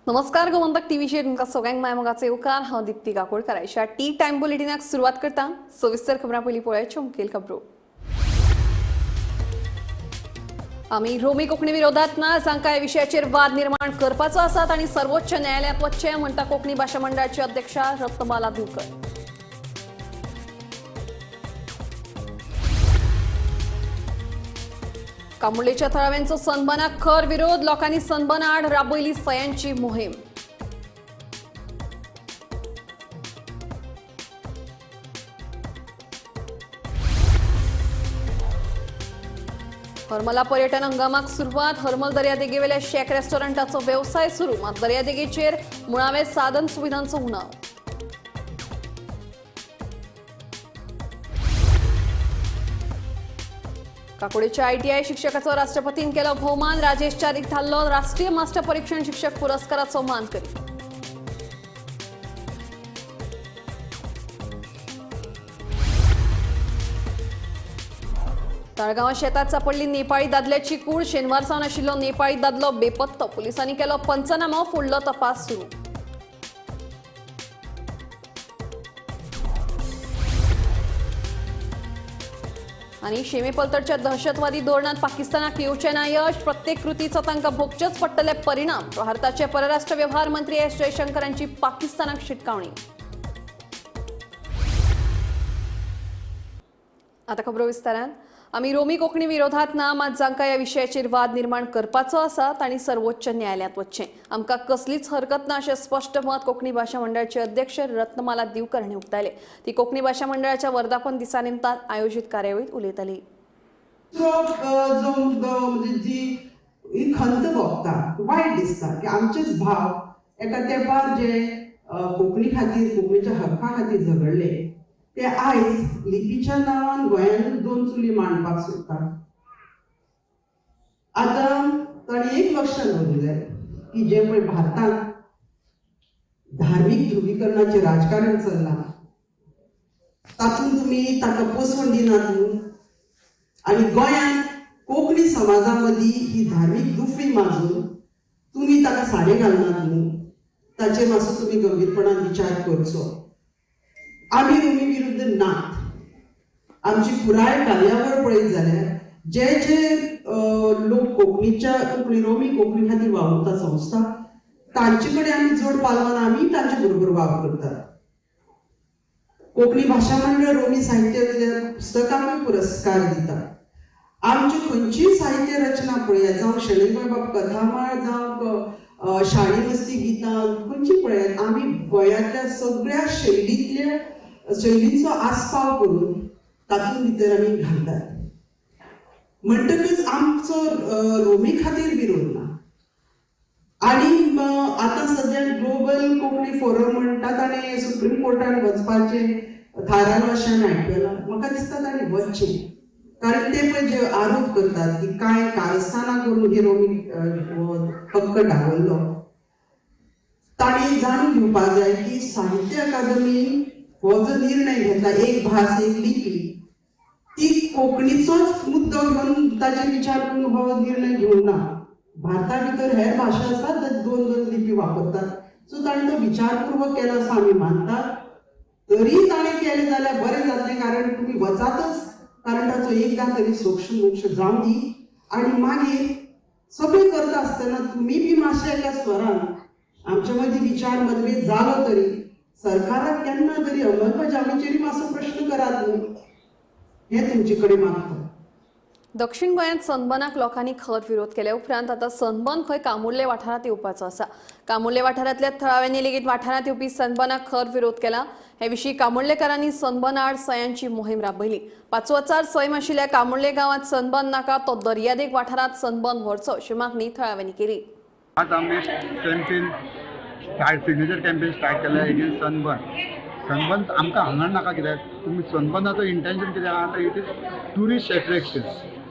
नमस्कार गोमंतक टीव्हीचेर तुमकां सगळ्यांक माय मोगाचो येवकार. हांव दीप्ती काकोडकर. आयच्या टी टायम बुलेटिनाक सुरवात करता. सविस्तर खबरां पयलीं पळोवया मुखेल खबरो. आमी रोमी कोंकणी विरोधात ना, जांकां ह्या विशयाचेर वाद निर्माण करपाचो आसा तांणी सर्वोच्च न्यायालयांत वचचें म्हणटा कोंकणी भाशा मंडळाची अध्यक्षा रत्नमाला दिवकर. कामुर्लेच्या थळाव्यांचो सनबर्नाक खर विरोध, लोकांनी सनबर्न आड राबयली सयांची मोहीम. हरमला पर्यटन हंगामाक सुरवात. हरमल दर्यादेगेवेल्या शॅक रेस्टॉरंटाचो वेवसाय सुरू, मात दर्यादेगेचेर मुळावे साधन सुविधांचो उणाव. काकोडेच्या आयटीआय शिक्षकाचो राष्ट्रपतीन केलो भोवमान. राजेश चारीक थारलो राष्ट्रीय मास्टर परीक्षण शिक्षक पुरस्काराचो मानकरी. ताळगांवां शेतात सापडली नेपाळी दादल्याची कूड. शेनवार सावन आशिल्लो नेपाळी दादलो बेपत्तो. पुलिसांनी केलो पंचनामो, फुडलो तपास सुरू. आनी शिमे पलतडच्या दहशतवादी धोरणात पाकिस्तानाक येवचें ना यश. प्रत्येक कृतीचो तांकां भोगचेच पडटले परिणाम. भारताचे परराष्ट्र व्यवहार मंत्री एस जयशंकर हांची पाकिस्तानाक शिटकावणी. आतां खबरो विस्तारान. आमी रोमी कोंकणी विरोधात ना, मात जांकां ह्या विशयाचेर वाद निर्माण करपाचो आसा तांणी सर्वोच्च न्यायालयांत वचचें. आमकां कसलीच हरकत ना अशें स्पश्ट मत कोंकणी भाशा मंडळाचे अध्यक्ष रत्नमाला दिवकर हांणी उक्तायलें. ती कोंकणी भाशा मंडळाच्या वर्धापन दिसा निमतान आयोजीत कार्यावळींत उलयताली. जो मुद्दो म्हणजे जी ही खंत भोगता, वायट दिसता की आमचेच भाव एका तेंपार जे कोंकणी खातीर, कोंकणीच्या हक्का खातीर झगडले ते आयज लिपीच्या नांवान गोंयांत दोन चुली मांडपाक सोदता. आतां तांणी एक लक्षात दवरूंक जाय की जें पळय भारतांत धार्मीक ध्रुवीकरणाचें राजकारण चल्लां तातूंत तुमी ताका पोसवण दिनात न्हू, आनी गोंयांत कोंकणी समाजा मदीं ही धार्मीक दुफळी माजून तुमी ताका सारें घालनात न्हू, ताचेर मातसो तुमी गंभीरपणान विचार करचो. आमी रोमी विरुद्ध नात. आमची पुराय कार्यावळ पळयत जाल्यार जे जे लोक कोंकणीच्या कोंकणी रोमी कोंकणी खातीर वावुरता संस्था तांचे कडेन आमी जोड पालवान आमी तांचे बरोबर वावर करतात. कोंकणी भाशा मंडळ रोमी साहित्यांतल्या पुस्तकांकूय पुरस्कार दिता. आमची खंयचीय साहित्य रचना पळयात, जावं शणै गोंयबाब कथामाळ, जावं शाणी मस्ती गितां, खंयची पळयात, आमी गोंयांतल्या सगळ्या शैलींतल्या शैलींचो आस्पाव करून तातूंत भितर आमी घालतात. म्हणटकच आमचो रोमी खातीर विरोध ना. आनी आतां सद्या ग्लोबल कोंकणी फोरम म्हणटात आनी सुप्रीम कोर्टान वचपाचें थारायलां अशें आमी आयकलां. म्हाका दिसता तांणी वचचें, कारण ते पळय जे आरोप करतात की कांय कारस्थानां करून ही रोमी हक्क डावललो, तांणी जाणून घेवपाक जाय की साहित्य अकादमी हो जो निर्णय घेतला एक भास एक लिपी, ती कोंकणीचोच मुद्दो घेवन ताचेर विचार करून हो निर्णय घेवंक ना. भारता भितर हेर भाशा आसात, दोन दोन लिपी वापरतात, सो ताणें तो विचारपूर्वक केलो असो आमी मानतात. तरी ताणें केलें जाल्यार बरें जातलें, कारण तुमी वचातच, कारण ताचो एकदां तरी सोक्ष मोक्ष जावं दी. आनी मागीर सगळें करता आसतना तुमी बी मातशें एका स्वरान आमच्या मदीं विचार मतभेद जालो तरी सरकाराक केन्ना तरी अंमलबजावणीचेर मातसो प्रश्न करात न्हू, हें तुमचे कडेन मागता. दक्षिण गोंयांत सनबर्नाक लोकांनी खर विरोध केल्या उपरांत आतां सनबर्न खंय कामुर्ले वाठारांत येवपाचो आसा. कामुर्ले वाठारांतल्या थळाव्यांनी लेगीत वाठारांत येवपी सनबर्नाक खर विरोध केला. हे विशीं कामुर्लेकारांनी सनबर्न आड सयांची मोहीम राबयली. पांचवोचार सैम आशिल्ल्या कामुर्ले गांवांत सनबर्न नाका, तो दर्यादेग वाठारांत सनबर्न व्हरचो अशी मागणी थळाव्यांनी केली. आज आमी campaign start, signature campaign start केला एगेन्स्ट सनबर्न. सनबर्न आमकां हांगा नाका, कित्याक तुमी सनबर्नाचो इंटेन्शन कितें आहा आतां, it is tourist attraction.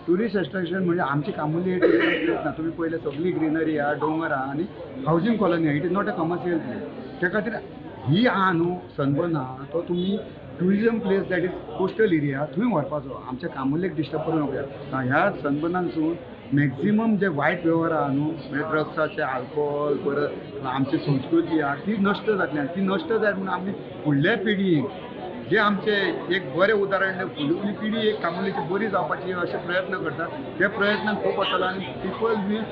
Tourist attraction म्हणजे आमची कामुर्ली टुरिस्ट प्लेस ना. तुमी पळयलें सगळी ग्रिनरी आहा, दोंगर आहा आनी हावजींग कॉलनी आहा. It is not a commercial place. त्या खातीर ही आहा न्हू सनबर्न आहा तो तुमी tourism place that is coastal area थंय व्हरपाचो. आमच्या कामुर्लेक डिस्टर्ब करूं नाका. ह्या सनबर्नानसून मॅक्झिमम जे वायट वेव्हार आहा न्हू, म्हणजे ड्रग्साचे, आल्कोहोल, परत आमची संस्कृती आहा ती नश्ट जातली आनी ती नश्ट जायत म्हणून आमी फुडल्या पिढीक जे आमचे एक बरें उदाहरण, फुडली पिढी एक कामुर्लेची बरी जावपाची अशे प्रयत्न करतात, ते प्रयत्न खूब वतलो आनी पिपल वील,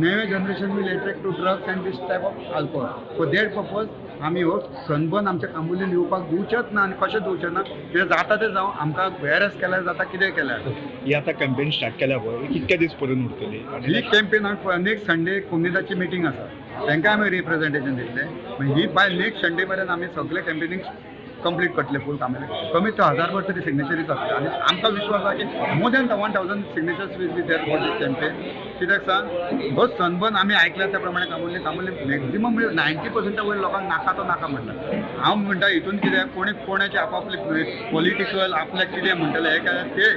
नवे generation will attract to drugs and this type of alcohol. For that purpose आमी हो सनबर्न आमच्या कामुर्लेन येवपाक दिवचेच ना आनी कशें दिवचें ना, कितें जाता तें जावं, आमकां वेरस केल्यार जाता, कितें केल्यार. ही आतां कॅम्पेन स्टार्ट केल्या पळय, कितके दीस पर्यंत उरतली? ही कॅम्पेन नेक्स्ट संडे कोमुनिदादची मिटींग आसा, तांकां आमी रिप्रेझेंटेशन दितले. ही बाय नेक्स्ट संडे पर्यंत आमी सगळे कॅम्पेनींग कंप्लीट करतले फूल कामाले, कमीत 1000 तरी सिग्नेचरी जातले आनी आमकां विश्वास आसा की more than 1000 signatures will be there for this campaign. कित्याक सांग, हो सनबर्न आमी आयकल्या त्या प्रमाणे कामुर्ले कामुर्ले मॅक्झिमम म्हणजे 90% वयर लोकांक नाका तो नाका म्हणटा. हांव म्हणटा हितून कितें कोणी कोणाचे आपापले पॉलिटिकल आपल्याक कितें म्हणटले हे काय ते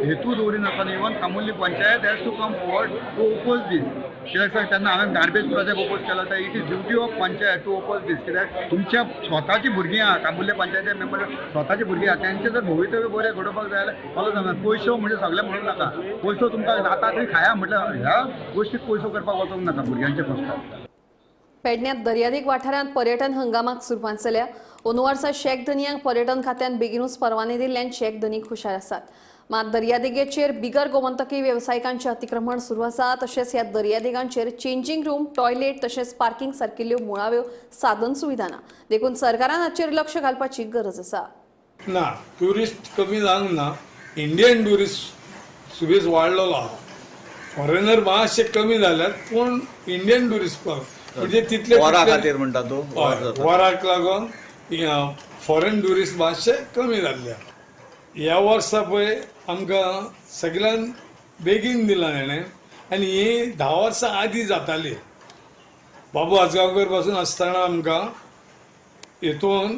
हेतू दवरिनासतना even Camurlim panchayat has to come forward to oppose this. कित्याक सांग, तेन्ना हांवें गार्बेज प्रोजेक्ट ओपोज केला, तर it is duty of panchayat to oppose this. कित्याक तुमच्या स्वताची भुरगीं आहा, कामुर्ले पंचायती मेंबर स्वताची भुरगीं आहा, तेंचे जर भवितव्य बरें घडोवपाक जाय जाल्यार फॉलो जावना. पयसो म्हणजे सगळें म्हणूं नाका, पयसो तुमकां जाता थंय खाया म्हटल्यार ह्या गोश्टीक पयसो करपाक वचूंक नाका भुरग्यांचे पक्षात. पेडण्यात दर्यादेग वाठारांत पर्यटन हंगामाक सुरवात जाल्या. अंदू वर्सा शॅक धनयांक पर्यटन खात्यान बेगिनूच परवाने दिल्ल्यान शॅक धनी खुशाल आसात. मात दर्यादेगेचेर बिगर गोमंतकी वेवसायिकांचें अतिक्रमण सुरू आसा. तशेंच ह्या दर्यादेगांचेर चेंजींग रूम, टॉयलेट तशेंच पार्किंग सारकिल्ल्यो मुळाव्यो साधन सुविधा ना, देखून सरकारान हाचेर लक्ष घालपाची गरज आसा. ना, ट्युरिस्ट कमी जावंक ना, इंडियन ट्युरिस्ट सुबेज वाडलेलो आहा, फॉरेनर मातशे कमी जाल्यात पूण इंडियन ट्युरिस्ट म्हणजे तितले वरा खातीर म्हणटा तूं, वराक लागून फॉरेन ट्युरिस्ट मातशे कमी जाल्ले. ह्या वर्सा पळय आमकां सगळ्यान बेगीन दिलां हेणें आनी ही 10 वर्सां आदीं जाताली. बाबू आजगांवकर पासून आसतना आमकां हितून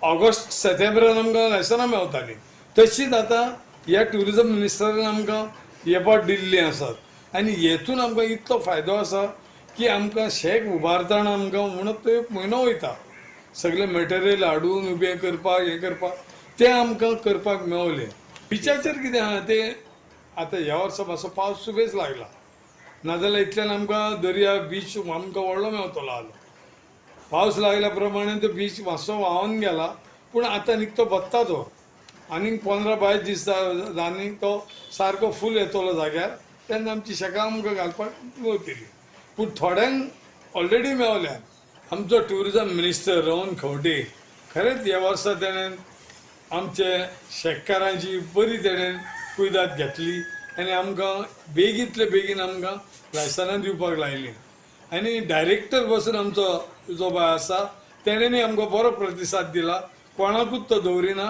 ऑगस्ट सप्टेंबरान आमकां लायसनां मेवतालीं, तशीच आतां ह्या ट्युरिजम मिनिस्टरान आमकां हे पाट दिल्लीं आसात आनी हेतून आमकां इतलो फायदो आसा की आमकां शॅक उबारतना आमकां म्हणून तो एक म्हयनो वयता, सगळें मटेरियल हाडून उबें करपाक हें करपाक तें आमकां करपाक मेवलें. बिचाचेर कितें आहा तें आतां ह्या वर्सा मातसो पावस सुबेज लागला, नाजाल्यार इतल्यान आमकां दर्या बीच आमकां व्हडलो मेवतलो आहलो. पावस लागल्या प्रमाणे तो बीच मातसो व्हांवन गेला, पूण आतां निकतो भत्ता तो आनीक 15-22 दीस आनी तो सारको फूल येतलो जाग्यार, तेन्ना आमची शेकां आमकां घालपाक मेवतली. पूण थोड्यांक ऑलरेडी मेवल्या. आमचो ट्युरिजम मिनिस्टर रोहन खंवटे खरेंच ह्या वर्सा तेणें आमचे शेतकारांची बरी तेणें कुयदाद घेतली आनी आमकां बेगींतले बेगीन आमकां लायसनां दिवपाक लायलीं आनी डायरेक्टर बसून आमचो जो बाय आसा तेणेनूय आमकां बरो प्रतिसाद दिला, कोणाकूच तो दवरिना,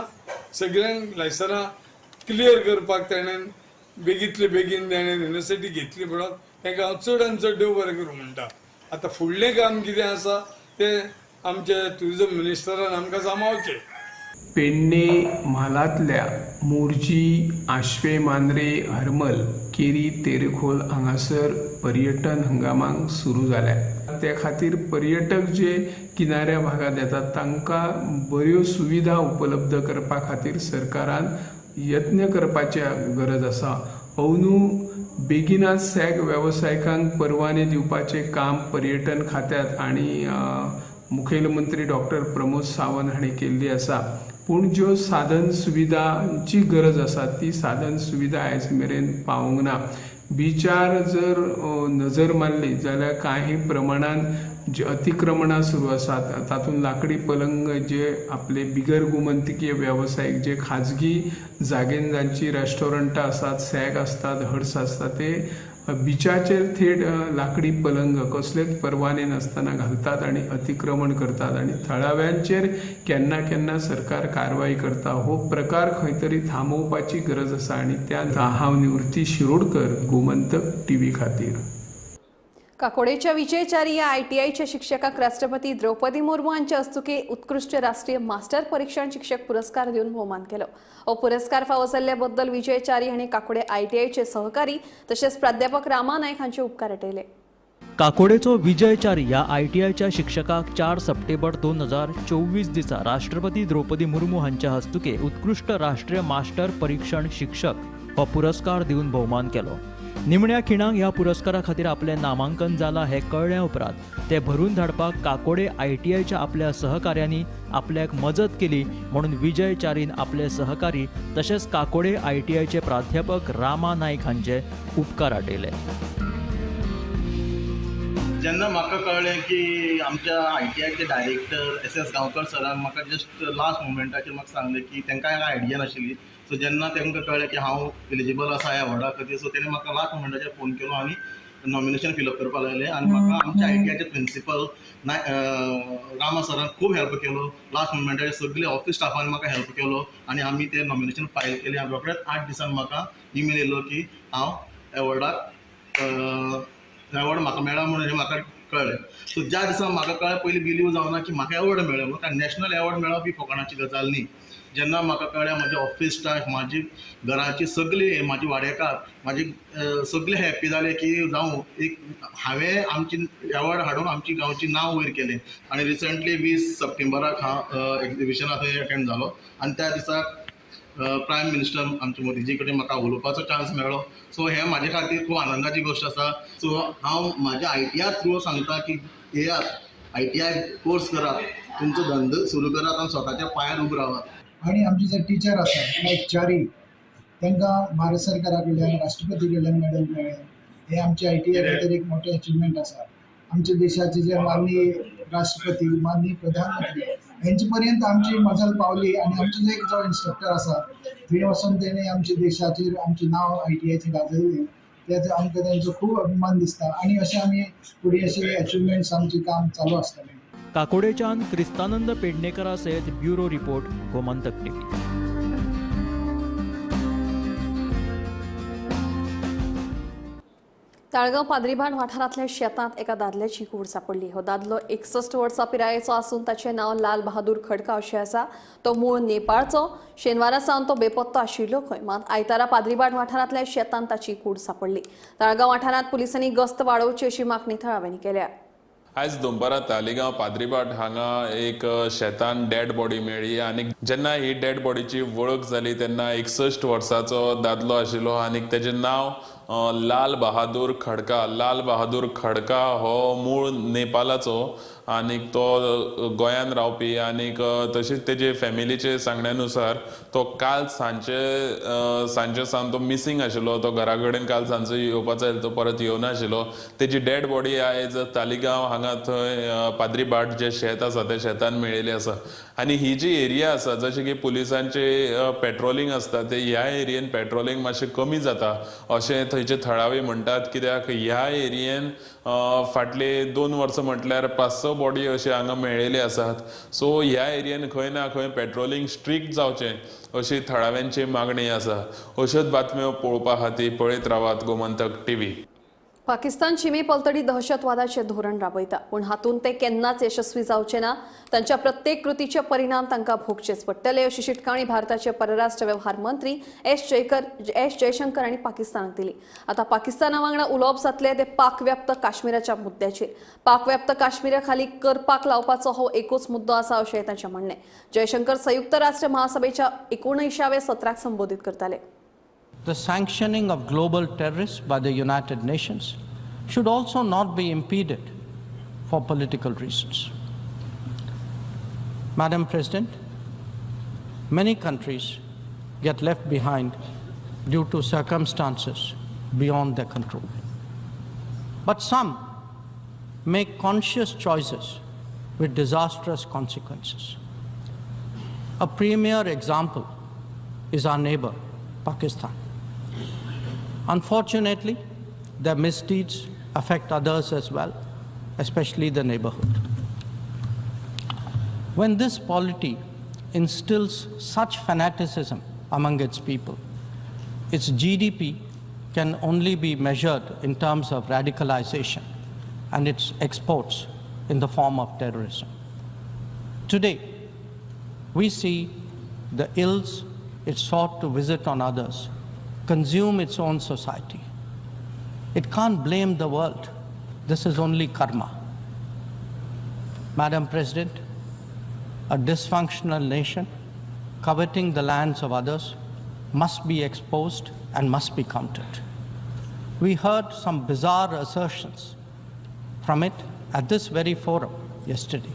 सगळ्यांक लायसनां क्लियर करपाक तेणें बेगींतले बेगीन तेणें युनिवर्सिटी घेतली म्हणून तांकां हांव चड आनी चड देव बरें करूं म्हणटा. आतां फुडलें काम कितें आसा तें आमच्या ट्युरिजम मिनिस्टरान आमकां सांबाळचें. पेडणे म्हालांतल्या मोरजी, आश्वे, मांद्रे, हरमल, केरी, तेरेखोल हांगासर पर्यटन हंगामाक सुरू जाल्या. ते खातीर पर्यटक जे किनाऱ्या भागांत येतात तांकां बऱ्यो सुविधा उपलब्ध करपा खातीर सरकारान यत्न करपाची गरज आसा. अंदू बेगिनात सॅक वेवसायिकांक परवाने दिवपाचें काम पर्यटन खात्यांत आनी मुखेलमंत्री डॉक्टर प्रमोद सावंत हांणी केल्ली आसा. पूण ज्यो साधन सुविधांची गरज आसा ती साधन सुविधा आयज मेरेन पावूंक ना. बिचार जर नजर मारली जाल्यार काही प्रमाणान जे अतिक्रमणां सुरू आसात तातूंत लाकडी पलंग जे आपले बिगर गोमंतकीय वेवसायीक जे खाजगी जागेन जांची रेस्टॉरंटां आसात, सॅक आसतात, हट्स आसतात ते बिचाचेर थेट लाकडी पलंग कसलेच परवाने नासतना घालतात आनी अतिक्रमण करतात आनी थळाव्यांचेर केन्ना केन्ना सरकार कारवाय करता. हो प्रकार खंय तरी थांबोवपाची गरज आसा आनी त्या हांव निवृत्ती शिरोडकर, गोमंतक टीव्ही खातीर. काकोडेच्या विजय च्यारी ह्या आयटीआयच्या शिक्षकाक राष्ट्रपती द्रौपदी मुर्मू हांचे हस्तुकी उत्कृश्ट राष्ट्रीय मास्टर परीक्षण शिक्षक पुरस्कार दिवन भोवमान केलो. हो पुरस्कार फावो जाल्ल्या बद्दल विजय च्यारी हांणी काकोडे आयटीआयचे सहकारी तशेंच प्राध्यापक रामा नायक हांचे उपकार आटयले. काकोडेचो विजय च्यारी ह्या आयटीआयच्या शिक्षकाक 4 सप्टेंबर 2024 दिसा राष्ट्रपती द्रौपदी मुर्मू हांच्या हस्तुके उत्कृश्ट राष्ट्रीय मास्टर परीक्षण शिक्षक हो पुरस्कार दिवन भोवमान केलो. निमण्या खिणाक ह्या पुरस्कारा खातीर आपलें नामांकन जालां हें कळ्ळ्या उपरांत ते भरून धाडपाक काकोडे आयटीआयच्या आपल्या सहकाऱ्यांनी आपल्याक मजत केली म्हणून विजय च्यारीन आपले सहकारी तशेंच काकोडे आयटीआयचे प्राध्यापक रामा नायक हांचे उपकार आटयले. जेन्ना म्हाका कळ्ळें की आमच्या आयटीआयचे डायरेक्टर एस एस गांवकर सरान म्हाका जस्ट लास्ट मुमेंटाचेर म्हाका सांगलें की तांकां आयडिया नाशिल्ली. सो जेन्ना तांकां कळ्ळें की हांव एलिजिबल आसा ह्या अवॉर्डा खातीर, सो तेणें म्हाका लास्ट मुमेंटाचेर फोन केलो आनी नॉमिनेशन फिलअप करपाक लायलें. आनी म्हाका आमच्या आयटीआयचे प्रिंसिपल रामा सरान खूब हेल्प केलो. लास्ट मुमेंटाचेर सगळे ऑफिस स्टाफान म्हाका हेल्प केलो आनी आमी ते नॉमिनेशन फायल केलें. आनी रोखडेच 8 दिसान म्हाका इमेल येयलो की हांव एवॉर्डाक एवॉर्ड म्हाका मेळ्ळा म्हणून हें म्हाका कळ्ळें. सो ज्या दिसा म्हाका कळ्ळें, पयलीं बिलीव जावना की म्हाका एवॉर्ड मेळ्ळें म्हणून, कारण नॅशनल एवॉर्ड मेळप ही फकाणाची गजाल न्ही. जेन्ना म्हाका कळ्ळें म्हजे ऑफिस स्टाफ, म्हाजी घराची सगळी, म्हाजी वाडेकार, म्हाजी सगळे हॅप्पी जाले की जावं एक हांवें आमची एवॉर्ड हाडून आमची गांवची नांव वयर केलें. आनी रिसंटली 20 सप्टेंबराक हांव एक्जिबिशनाक थंय अटेंड जालो आनी त्या दिसाक प्रायम मिनिस्टर आमचे मोदीजी कडेन म्हाका उलोवपाचो चान्स मेळ्ळो. सो हें म्हाजे खातीर खूब आनंदाची गोश्ट आसा. सो हांव म्हाज्या आयटीआय थ्रू सांगता की येयात, आयटीआय कोर्स करात, तुमचो धंदो सुरू करात आनी स्वताच्या पांयार उबो रावात. आनी आमचे जे टिचर आसा लायक च्यारी, तांकां भारत सरकारा कडल्यान, राष्ट्रपती कडल्यान मेडल मेळ्ळें. हें आमच्या आयटीआय खातीर एक मोठें अचिवमेंट आसा. आमच्या देशाचे जे माननीय राष्ट्रपती, माननीय प्रधानमंत्री हेंचे पर्यंत आमची मजल पावली. आनी आमचो जे जो इन्स्ट्रक्टर आसा थंय वचून तेणें आमच्या देशाचेर आमचें नांव आयटीआयचें गाजयलें, तेचो आमकां तेंचो खूब अभिमान दिसता. आनी अशें आमी फुडें अशें अचिवमेंट्स आमचें काम चालू आसतलें. काकोडेच्यान क्रिस्तानंद पेडणेकरा सयत bureau report, Gomantak TV. Taleigao Padribhat वाठारांतल्या शेतांत एका दादल्याची कूड सांपडली. हो दादलो 61 वर्सां पिरायेचो आसून ताचें नांव लाल बहादूर खडका अशें आसा. तो मूळ नेपाळचो. शेनवारा सावन तो बेपत्तो आशिल्लो खंय, मात आयतारा पाद्रीभाट वाठारांतल्या शेतांत ताची कूड सांपडली. ताळगांव वाठारांत पुलिसांनी गस्त वाडोवची अशी मागणी थळाव्यांनी केल्या. आयज दनपारां तालिगांव पाद्रीभाट हांगा एक शेतान डेड बॉडी मेळ्ळी आनी जेन्ना ही डेड बॉडीची वळख जाली तेन्ना 61 वर्साचो दादलो आशिल्लो आनी तेजें नांव लाल बहादूर खडका. लाल बहादूर खडका हो मूळ नेपालाचो आनी तो गोंयान रावपी आनी तशीच तेजे फॅमिलीचे सांगण्या नुसार तो काल सांजे सावन तो मिसींग आशिल्लो. तो घरा कडेन काल सांजचो येवपाचो आशिल्लो, तो परत येवनाशिल्लो. तेजी डेड बॉडी आयज तालिगांव हांगा थंय पाद्रीभाट जे शेत आसा त्या शेतान मेळिल्ली आसा. आनी ही जी एरिया आसा, जशें की पुलिसांचे पेट्रोलिंग आसता, ते ह्या एरियेन पेट्रोलिंग मातशें कमी जाता अशें थंयचे थळावे म्हणटात. कित्याक ह्या एरियेन फाटले 2 वर्सां म्हटल्यार 5-6 बॉडी अशी हांगा मेळिल्ली आसात. सो ह्या एरियेन खंय ना खंय पेट्रोलिंग स्ट्रिक्ट जावचें अशी थळाव्यांची मागणी आसा. अश्योच बातम्यो पळोवपा खातीर पळयत रावात गोमंतक टीव्ही. पाकिस्तान शिमे पलतडी दहशतवादाचें धोरण राबयता, पूण हातूंत ते केन्नाच यशस्वी जावचे ना. तांच्या प्रत्येक कृतीचे परिणाम तांकां भोगचेच पडटले अशी शिटकावणी भारताचे परराष्ट्र व्यवहार मंत्री एस जयशंकर हांणी पाकिस्तानाक दिली. आतां पाकिस्ताना वांगडा उलोवप जातलें ते पाकव्याप्त काश्मीराच्या मुद्द्याचेर. पाकव्याप्त काश्मीरा खाली करपाक लावपाचो हो एकूच मुद्दो आसा अशें तांचें म्हणणें. जयशंकर संयुक्त राष्ट्र महासभेच्या 19व्या सत्राक संबोधीत करताले. The sanctioning of global terrorists by the United Nations should also not be impeded for political reasons. Madam President, many countries get left behind due to circumstances beyond their control. But some make conscious choices with disastrous consequences. A premier example is our neighbor, Pakistan. Unfortunately, their misdeeds affect others as well, especially the neighborhood. When this polity instills such fanaticism among its people, its GDP can only be measured in terms of radicalization and its exports in the form of terrorism. Today, we see the ills it sought to visit on others consume its own society. It can't blame the world. This is only karma. Madam President, a dysfunctional nation coveting the lands of others must be exposed and must be countered. We heard some bizarre assertions from it at this very forum yesterday.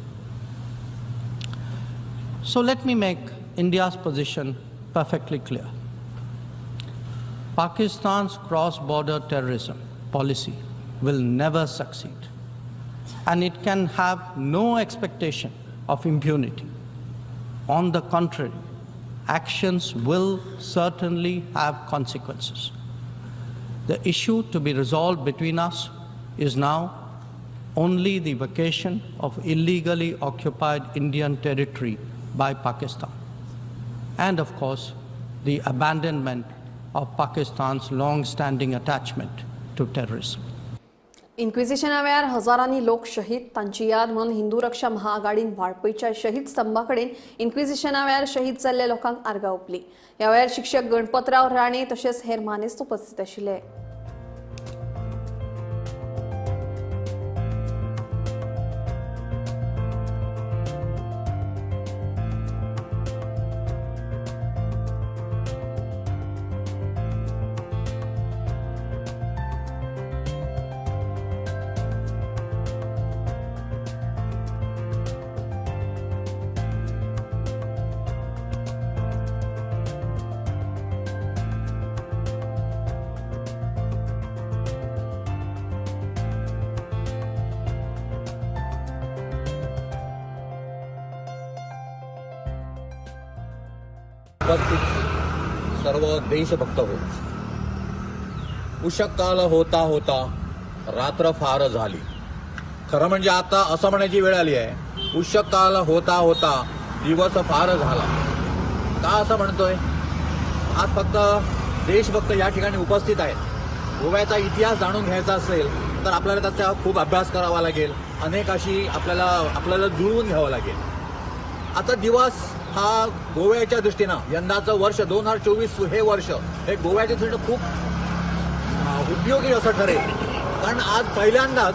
So let me make India's position perfectly clear. Pakistan's cross-border terrorism policy will never succeed, and it can have no expectation of impunity. On the contrary, actions will certainly have consequences. The issue to be resolved between us is now only the vacation of illegally occupied Indian territory by Pakistan, and of course, the abandonment of Pakistan's long-standing attachment to terrorism. इन्क्विजिशना वेळार हजारांनी लोक शहीद, तांची याद म्हणून हिंदू रक्षा महाआघाडीन वाळपयच्या शहीद स्तंभा कडेन इन्क्विजिशना वेळार शहीद जाल्ल्या लोकांक आर्गां ओंपली. ह्या वेळार शिक्षक गणपतराव राणे तशेंच हेर मानेस्त उपस्थित आशिल्ले. उपस्थित सर्व देशभक्त हो, उषःकाल होता होता रात्र फार झाली. खरं म्हणजे आता असं म्हणायची वेळ आली आहे, उषःकाल होता होता दिवस फार झाला. का असं म्हणतोय? आज फक्त देशभक्त या ठिकाणी उपस्थित आहेत. गोव्याचा इतिहास जाणून घ्यायचा असेल तर आपल्याला त्याचा खूप अभ्यास करावा लागेल, अनेक अशी आपल्याला जुळवून घ्यावं लागेल. आता दिवस हा गोव्याच्या दृष्टीनं यंदाचं वर्ष 2024 हे वर्ष हे गोव्याच्या दृष्टीनं खूप उपयोगी असं ठरेल, कारण आज पहिल्यांदाच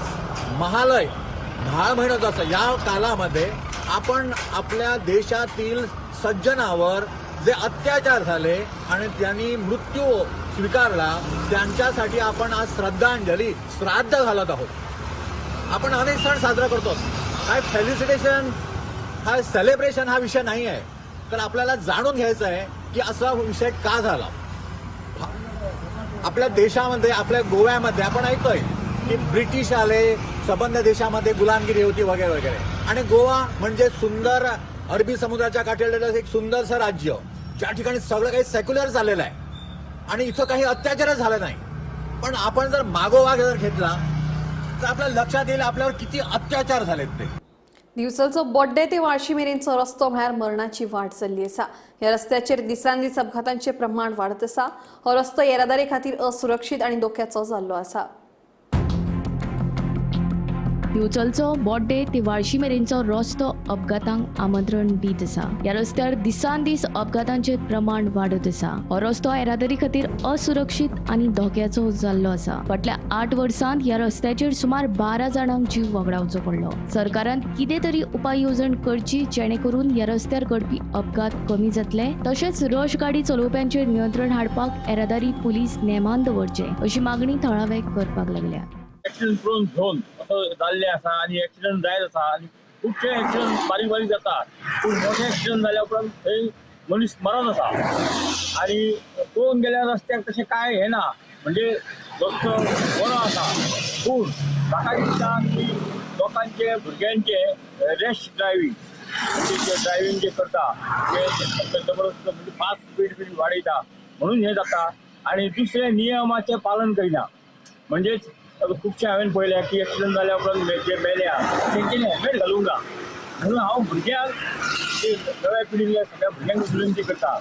महालय म्हाळ म्हणत असं या कालामध्ये आपण आपल्या देशातील सज्जनावर जे अत्याचार झाले आणि त्यांनी मृत्यू स्वीकारला त्यांच्यासाठी आपण आज श्रद्धांजली श्राद्ध घालत आहोत. आपण अनेक सण साजरा करतो, काय फेलिसिटेशन हा सेलिब्रेशन हा विषय नाही आहे, तर आपल्याला जाणून घ्यायचं आहे की असा विषय का झाला. आपल्या देशामध्ये, आपल्या गोव्यामध्ये आपण ऐकतोय की ब्रिटिश आले, सबंध देशामध्ये गुलामगिरी होती वगैरे वगैरे, आणि गोवा म्हणजे सुंदर अरबी समुद्राच्या काठीला एक सुंदरसं राज्य, ज्या ठिकाणी सगळं काही सेक्युलर झालेलं आहे आणि इथं काही अत्याचार झाला नाही. पण आपण जर मागोवा जर घेतला तर आपल्या लक्षात येईल आपल्यावर किती अत्याचार झालेत ते. दिवसलचो बोड्डे ते वाळशी मेरेनचो रस्तो म्हळ्यार मरणाची वाट जाल्ली आसा. ह्या रस्त्याचेर दिसान दीस अपघातांचे प्रमाण वाडत आसा. हो रस्तो येरादारी खातीर असुरक्षीत आनी धोक्याचो जाल्लो आसा. दिवचलचो बोड्डे ते वाळशी मेरेनचो रस्तो अपघातांक आमंत्रण दीत आसा. ह्या रस्त्यार दिसान दीस अपघातांचे प्रमाण वाडत आसा. हो रस्तो येरादारी खातीर असुरक्षीत आनी धोक्याचो जाल्लो आसा. फाटल्या 8 वर्सांत ह्या रस्त्याचेर सुमार 12 जाणांक जीव वगडावचो पडलो. सरकारान कितें तरी उपाय येवजण करची जेणे करून ह्या रस्त्यार घडपी अपघात कमी जातले, तशेंच रश गाडी चलोवप्यांचेर नियंत्रण हाडपाक येरादारी पुलीस नेमान दवरचे अशी मागणी थळावे करपाक लागल्या. एक्सिडंट प्रोन झोन असो जाल्ले आसा आनी एक्सिडंट जायत आसा आनी खुबशे एक्सिडंट बारीक बारीक जाता, पूण मोठे एक्सिडंट जाल्या उपरांत थंय मनीस मरत आसा. आनी पळोवंक गेल्यार रस्त्याक तशें कांय हें ना, म्हणजे रस्तो बरो आसा, पूण म्हाका दिसता की लोकांचे भुरग्यांचे रॅश ड्रायव्हींग, म्हणजे जे ड्रायव्हींग जे करता ते जबरदस्त म्हणजे फास्ट स्पीड बीन वाडयता म्हणून हें जाता. आनी दुसरें नियमाचें पालन करिना, म्हणजेच खुबशे हांवें पळयल्या की एक्सिडंट जाल्या उपरांत जे मेल्या तेंच्यांनी हेल्मेट घालूंक ना. म्हणून हांव भुरग्यांक, नव्या पिढींतल्या सगळ्या भुरग्यांक विनंती करता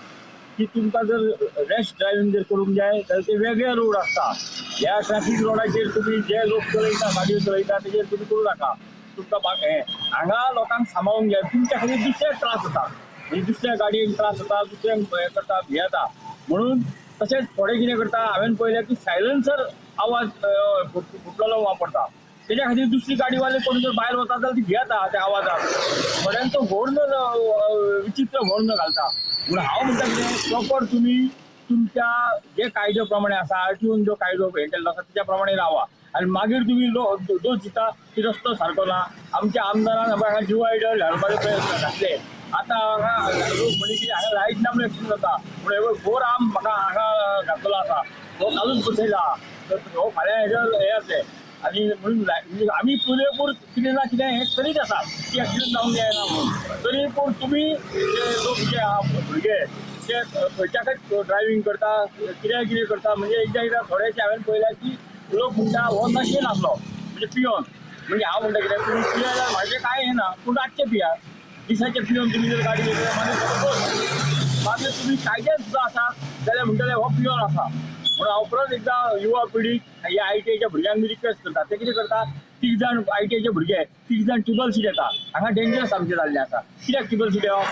की तुमकां जर रॅश ड्रायव्हींग जर करूंक जाय जाल्यार ते वेगळे रोड आसता. ह्या ट्रॅफीक रोडाचेर तुमी जे लोक चलयता गाडयो चलयता तेजेर तुमी करूं नाका. तुमकां हें हांगा लोकांक सांबाळूंक जाय, तुमच्या खातीर दुसऱ्याक त्रास जाता, म्हणजे दुसऱ्या गाडयेक त्रास जाता, दुसऱ्यांक हें करता भियेता. म्हणून तशेंच थोडे कितें करता, हांवें पळयलें की सायलन्सर आवाज फुटलेलो वापरता, तेज्या खातीर दुसरी गाडीवाले कोण जर भायर वता जाल्यार ती भियेता त्या आवाजाक. थोड्यांचो हॉर्न विचित्र हॉर्न घालता. म्हणून हांव म्हणटा कितें, प्रॉपर तुमी तुमच्या जे कायद्या प्रमाणे आसा, आरटीओन जो कायदो हे केल्लो आसा तेच्या प्रमाणे रावा आनी मागीर तुमी दोश दिता की रस्तो सारको ना. आमच्या आमदारान हांगा डिवायडर घालपाचे प्रयत्न घातले. आतां हांगा लोक म्हणजे कितें हांगा लायट ना म्हणून एक्सिडंट जाता, पूण फोर आर्म म्हाका हांगा घातलेलो आसा, हो कालूच बसयला, हो फाल्यां हेजे हें जातलें. आनी म्हणून आमी पुरेपूर कितें ना कितें हें करीत आसा की एक्सिडंट जावंक जायना म्हणून. तरी पूण तुमी जे लोक जे आहा भुरगे ते खंयच्या खंय ड्रायव्हींग करता, कितें कितें करता. म्हणजे एकदां एकदां थोडेशे हांवें पळयल्या की लोक म्हणटा हो नशेन आसलो म्हणजे पियोन. म्हणजे हांव म्हणटा कितें तुमी पिया जाल्यार म्हाजें कांय हें ना, पूण रातचें पिया, दिसाचें पियोन तुमी जर गाडी घेतली मागीर मागीर तुमी कायद्यान सुद्दां आसा जाल्यार म्हणटले हो पियोन आसा. म्हणून हांव परत एकदां युवा पिढीक ह्या आयटीआयच्या भुरग्यांक बी रिक्वेस्ट करता. ते कितें करता, 3 जाण आयटीआयचे भुरगे 3 जाण ट्रिपल सीट येता, हांगा डेंजरस आमचें जाल्लें आसा. कित्याक ट्रिपल सीट येवप?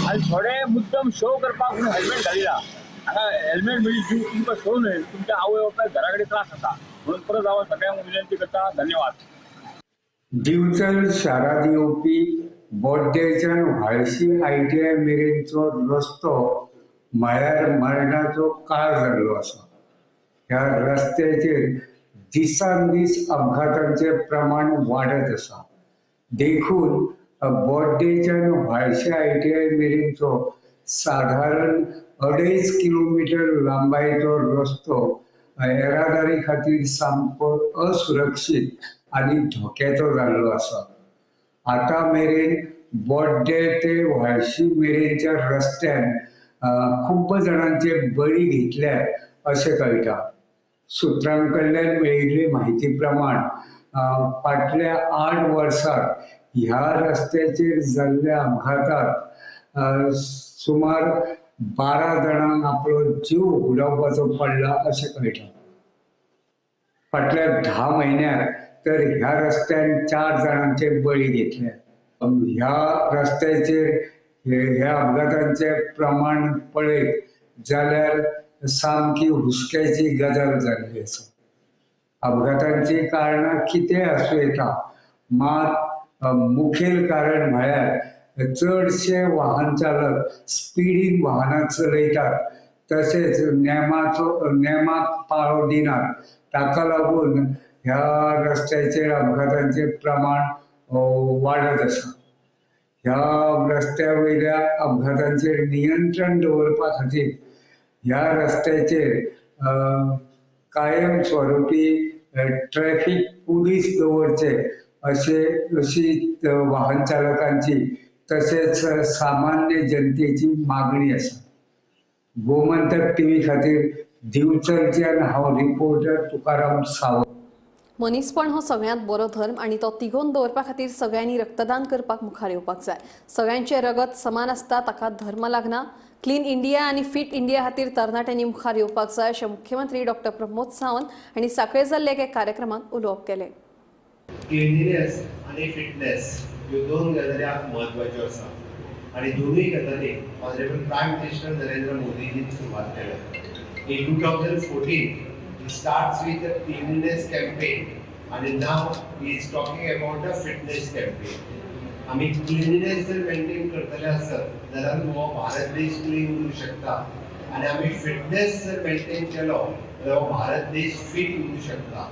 आनी थोडे मुद्दम शो करपाक म्हणून हेल्मेट घालिना. हांगा हेल्मेट म्हणजे जीव तुमकां शो न्हय, तुमच्या आवय बापायक घरा कडेन त्रास जाता. म्हणून परत हांव सगळ्यांक विनंती करता. धन्यवाद. दिवचल शारांत येवपी बोड्डेच्यान व्हाळशी आयटीआय मेरेनचो रस्तो म्हळ्यार मरणाचो काळ जाल्लो आसा. ह्या रस्त्याचेर दिसान दीस अपघातांचें प्रमाण वाडत आसा. देखून बोड्डेच्यान व्हाळशी आयटीआय मेरेनचो साधारण 2.5 किलोमिटर लांबायेचो रस्तो येरादारी खातीर सामको असुरक्षीत आनी धोक्याचो जाल्लो आसा. आतां मेरेन बोड्डे ते व्हाळशी मेरेनच्या रस्त्यान खूब जाणांचे बळी घेतल्यात अशें कळटा. सुत्रां कडल्यान मेळिल्ले म्हायती प्रमाण फाटल्या 8 वर्सांत ह्या रस्त्याचेर जाल्ल्या अपघातात सुमार 12 जाणांक आपलो जीव उडावपाचो पडला अशें कळटा. फाटल्या 10 म्हयन्यांत तर ह्या रस्त्यान 4 जाणांचे बळी घेतले. ह्या रस्त्याचेर ह्या अपघातांचे प्रमाण पळयत जाल्यार सामकी हुस्क्याची गजाल जाल्ली आसा. अपघातांची कारणां कितें आसूं येता, मात मुखेल कारण म्हळ्यार चडशे वाहन चालक स्पिडीन वाहनां चलयतात, तशेंच नेमाक पाळो दिनात. ताका लागून ह्या रस्त्याचेर अपघातांचें प्रमाण वाडत आसा. ह्या रस्त्या वयल्या अपघातांचेर नियंत्रण दवरपा खातीर ह्या रस्त्याचेर कायम स्वरुपी ट्रॅफिक पुलीस दवरचे अशी वाहन चालकांची तशेंच सामान्य जनतेची मागणी आसा. गोमंतक टीव्ही खातीर दिवचलच्यान हांव रिपोर्टर तुकाराम सावंत. मनीसपण हो सगळ्यांत बरो धर्म आनी तो तिगोवन दवरपा खातीर सगळ्यांनी रक्तदान करपाक मुखार येवपाक जाय. सगळ्यांचें रगत समान आसता, ताका धर्म लागना. क्लीन इंडिया आनी फिट इंडिया खातीर तरणाट्यांनी मुखार येवपाक जाय अशें मुख्यमंत्री डॉक्टर प्रमोद सावंत हांणी सांखळे जाल्ल्या एका कार्यक्रमांत उलोवप केलें. क्लिनलीनेस आनी फिटनेस ह्यो दोन गजाली आज म्हत्वाच्यो आसा आनी दोनूय गजाली ऑनरेबल प्रायम मिनिस्टर नरेंद्र मोदीजीन सुरवात केल्या. In 2014 he starts with a cleanliness campaign and now he is talking about a fitness campaign. आमी क्लिनलीनेस जर मेंटेन करतले आसत जाल्यार हो भारत देश क्लीन उरूंक शकता आनी आमी फिटनेस जर मेंटेन केलो जाल्यार हो भारत देश फिट उरूंक शकता.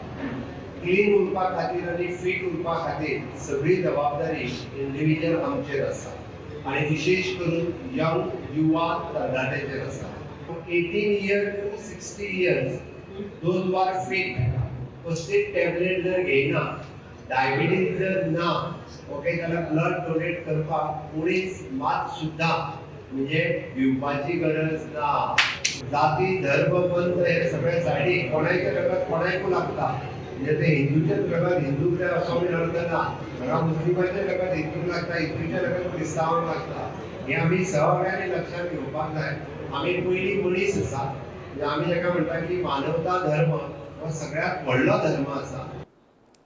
क्लीन उरपा खातीर आनी फिट उरपा खातीर सगळी जबाबदारी इंडिविज्युअल आमचेर आसा आनी विशेश करून यंग युवा तरणाट्यांचेर आसा. 18 years to 60 years those who are fit, कसलीच टॅबलेट जर घेयना, डायबिटीज जर ना, ओके, जाल्यार ब्लड डोनेट करपाक कोणीच मात सुद्दां म्हणजे भिवपाची गरज ना. जाती धर्म पंथ हे सगळे सायडीक, कोणायच्या रगत कोणायकू लागता, म्हणजे ते हिंदूच्या रगत हिंदूक असो बीन अर्थ ना, हांगा मुस्लिमाच्या रगत हिंदूक लागता, हिंदूच्या रगत क्रिस्तांवांक लागता. हे आमी सगळ्यांनी लक्षांत घेवपाक जाय. आमी पयलीं मनीस आसा, म्हणजे आमी जाका म्हणटा की मानवता धर्म हो सगळ्यांत व्हडलो धर्म आसा.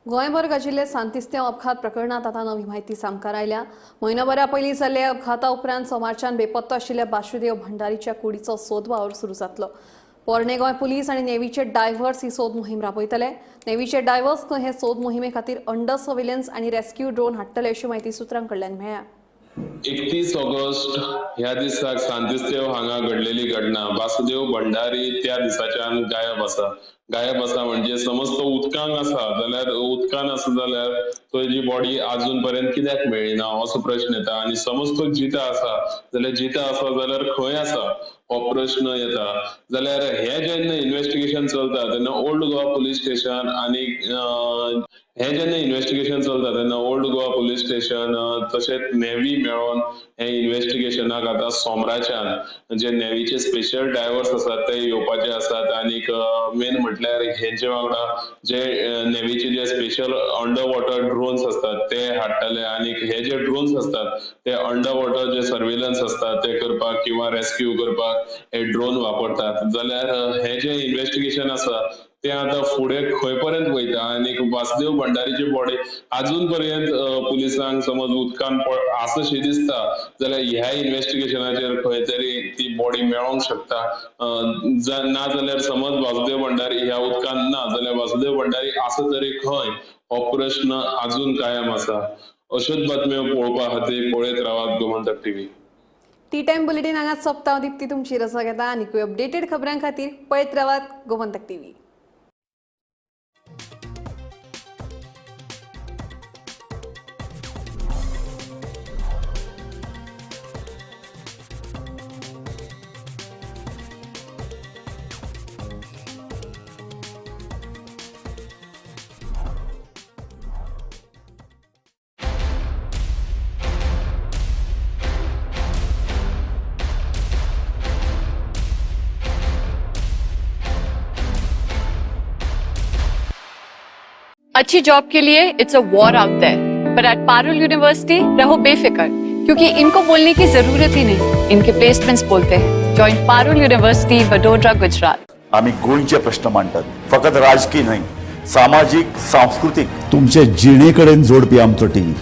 गोंयभर गाजिल्ले सांतिस्त्यांव अपघात प्रकरणात आतां नवी म्हायती सामकार आयल्या. म्हयनोभरा पयलीं जाल्ल्या अपघाता उपरांत सोमारच्यान बेपत्तो आशिल्ल्या बाशुदेव भंडारीच्या कुडीचो सोद वावर सुरू जातलो. पोरणे गोंय पुलीस आनी नेव्हीचे डायव्हर्स ही सोद मोहीम राबयतले. नेव्हीचे डायव्हर्स हे सोद मोहिमे खातीर अंडर सर्वेलन्स आनी रेस्क्यू ड्रोन हाडटले अशी म्हायती सुत्रां कडल्यान मेळ्ळ्या. 31 ऑगस्ट ह्या दिसाक सांतिस्तेव हांगा घडलेली घटना. वासुदेव भंडारी त्या दिसाच्यान गायब आसा. गायब आसा म्हणजे समज तो उदकांत आसा जाल्यार, उदकान आसा जाल्यार ताजी बॉडी अजून पर्यंत कित्याक मेळ्ळी ना असो प्रश्न येता. आनी समज तो जिता आसा जाल्यार, जिता आसा जाल्यार खंय आसा हो प्रश्न येता. जाल्यार हे जेन्ना इन्वेस्टिगेशन चलता तेन्ना ओल्ड गोवा पुलीस स्टेशन आनी हे जेन्ना इन्वेस्टिगेशन चलता तेन्ना ओल्ड गोवा पुलीस स्टेशन तशेंच नेवी मेळोन हे इन्वेस्टिगेशनाक आतां सोमराच्यान जे नेवीचे स्पेशल डायवर्स आसात ते येवपाचे आसात. आनीक मेन म्हटल्यार हेंचे वांगडा जे नेवीचे जे स्पेशल अंडर वॉटर ड्रोन्स आसतात ते हाडटले. आनीक हे जे ड्रोन्स आसतात ते अंडर वॉटर जे सर्वेलन्स आसतात ते करपाक किंवा रेस्क्यू करपाक हे ड्रोन वापरतात. जाल्यार हे जे इन्वेस्टिगेशन आसा ते आतां फुडें खंय पर्यंत वयता आनी वासुदेव भंडारीची बॉडी अजून पर्यंत पुलिसांक समज उदकान आसा शी दिसता जाल्यार ह्या इन्वेस्टिगेशनाचेर खंय तरी ती बॉडी मेळोंक शकता. ना जाल्यार समज वासुदेव भंडारी ह्या उदकान ना जाल्यार वासुदेव भंडारी आसा तरी खंय हो प्रश्न अजून कायम आसा. अश्योच बातम्यो पळोवपा खातीर पळयत रावात Gomantak TV. Tea time bulletin हांगा सोंपता. दीप्ती तुमची रजा घेता. आनीकूय अपडेटेड खबरां खातीर पळयत रावात गोमंतक टीव्ही. अच्छी जॉब के लिए it's a war out there, पर एट पारुल यूनिवर्सिटी रहो बेफिक्र, क्योंकि इनको बोलने की जरूरत ही नहीं, इनके प्लेसमेंट्स बोलते हैं। Join Parul university, Vadodara, Gujarat. आम्ही गोंयचे प्रश्न मांडतात, फकत राजकीय न्हय, सामाजीक, सांस्कृतीक, तुमचे जिणेकडेन जोडपी आमचो टीव्ही।